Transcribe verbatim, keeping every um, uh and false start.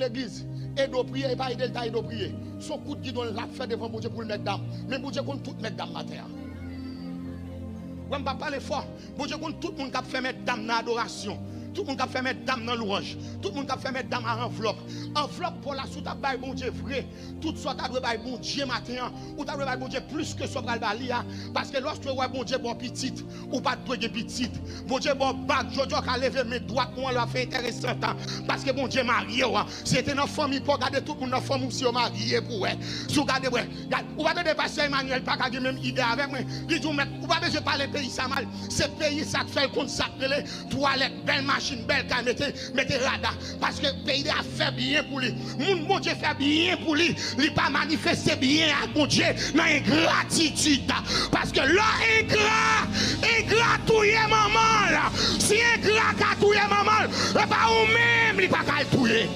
legliz, ede w priye, e pa ede l ta ede w priye. Se yon kout gidon l ap fè devan Bondye pou l mèt dam. Men Bondye konn tout mèt dam atè a. Wè, m pa pale fò. Bondye konn tout moun k ap fè mèt dam nan adorasyon. Tout moun k ap fè mèt dam nan lwanj. Tout moun k ap fè mèt dam a anvlòp. Anvlòp pa w la, si w t ap bay Bondye vre, tout sa w ta dwe bay Bondye maten an, ou ta dwe bay Bondye plis ke sa w pral ba li a. Paske lòske w wè Bondye ba w pitit, ou pa t dwe gen pitit. Bondye ba w bag, jodi a w ka leve men dwat ou an lè w ap fè enteresan tan. Paske Bondye marye w. Si se te nan fanmi pa w, gade tout moun nan fanmi w si yo marye pou w wè. Si w gade, wè, gad, ou pa tande pastè Emmanuel pa ka gen menm ide avèk mwen. Li di w, mèt, ou pa bezwen pale peyi sa mal. Se peyi sa k fè l konn sa k rele twalèt, bèl machin, bèl kay, mete, mete rada. Paske peyi a fè byen pou li. Moun Bondye fè byen pou li, li pa manifeste byen ak Bondye nan engratitid. Paske lè engra, engra touye manman l. Si engra ka touye manman l, e pa ou menm li pa ka al touye.